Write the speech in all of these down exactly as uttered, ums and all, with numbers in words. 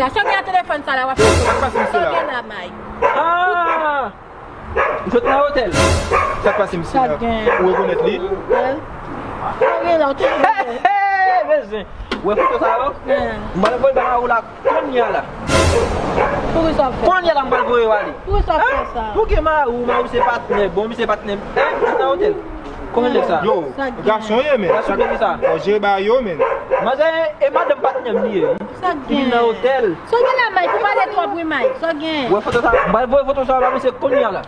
Sa w gen nan telefòn sa la, w ap fè. Sa k pase misye la? Sa w gen la, Mike? Ah! Ou sot nan otèl? Sa k pase misye la? Sa gen. Ou rekonèt li? Wè. Sa gen la, ou te Hey, hey, bezwen. Ou wè foto sa yo? M pral voye ba mari w la kounye a la. Poukisa w fè sa? Kounye a la m pral voye w ale. Poukisa w fè sa? Pou gen mari w, mari w se patnè, bon, misye patnè. Hein? Ou sot nan otèl? Konbyen nèg sa? Yo, gason ye, men. Gason peyi sa. Fò jere bagay yo, men. Manzè e madanm patnè m li ye, wi. Sa gen? Li nan otèl. Sa gen la, Mike? Ou pale twòp, wi, Mike. Sa gen? Wè foto sa, m pral voye foto sa ba misye kounye a la.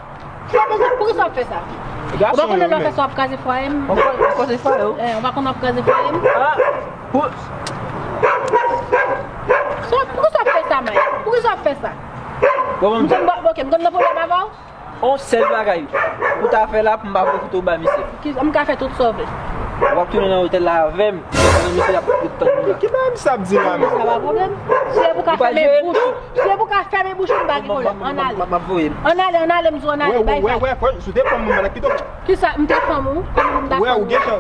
Sa, poukisa w ap fè sa? Ou pa konnen lè w fè sa w ap kraze fwaye m? Ou pa konnen lè w fè sa w ap kraze fwaye w? Eh, ou pa konnen w ap kraze fwaye m? Ah, pou... Sa, poukisa w ap fè sa, Mike? Poukisa w ap fè sa? Bon, bon, m konn, ok, m konn nan pwoblèm avè w? On sèl bagay ou ta fè la pou m pa voye foto ba misye. Ki, m ka fè tout sa w vle. W ap tounen nan otèl la avè m. Pandan misye ap tann nou la. Ki bagay misye ap di la menm? Sa pa pwoblèm. Si e pou ka fèmen bouch ou, si e pou ka fèmen bouch ou, m pa gen pwoblèm. Ann ale. M ap voye. Ann ale, ann ale, m di w ann ale. Bay fè. Wè, wè, wè, si w te fanm mwen, m t ap kite w. Kisa, m te fanm ou? Kòman pou m ta fanm ou? Wè, ou gen chan.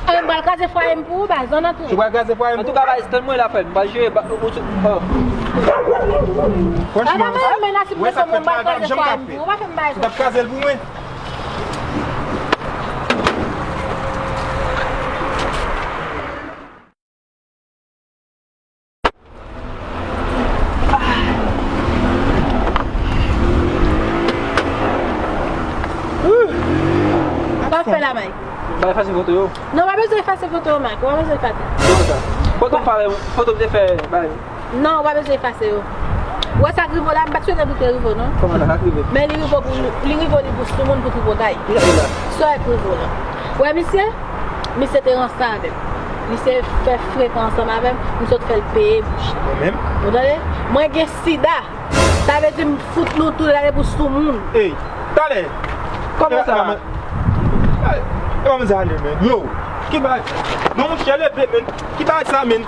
Ann, m pral kraze fwaye m pou ou, baz, ann antre. Ou pral kraze fwaye m pou ou? Antouka, baz, tann mwen la, frè m. M pral jere ba, ou, ou, oh. Franchman, wè sa k fèt la, m pa janm ka fè. Ou pa fè m bagay konsa. Ou t ap kraze l pou mwen. Sa w ap fè la, Mike? M pral efase foto yo. Non, w pa bezwen efase foto yo, Mike. W pa bezwen efase. Kòman sa? Foto m fè, foto m te fè, bay. Non, w pa bezwen efase yo. Ou wè sa k rive w la, m pa t swete pou te rive w, non. Kòman sa, sa k rive? Men li rive w pou, li rive w, li pou soumoun, pou tripotay. Ki sa k rive la? Sa w wè k rive w la. Ou wè misye? Misye te ranse avè m. Misye fè frekan ansanm avè m, m sot fè l peye bouch li. Mwen menm? Ou tande? Mwen gen sida. Sa vle di m fout nou tou lage pou soumoun. Ey, talè. Kòman sa? E pa manzè ale, men. Yo, ki bagay? Non, monchè, leve, men. Ki bagay sa, men?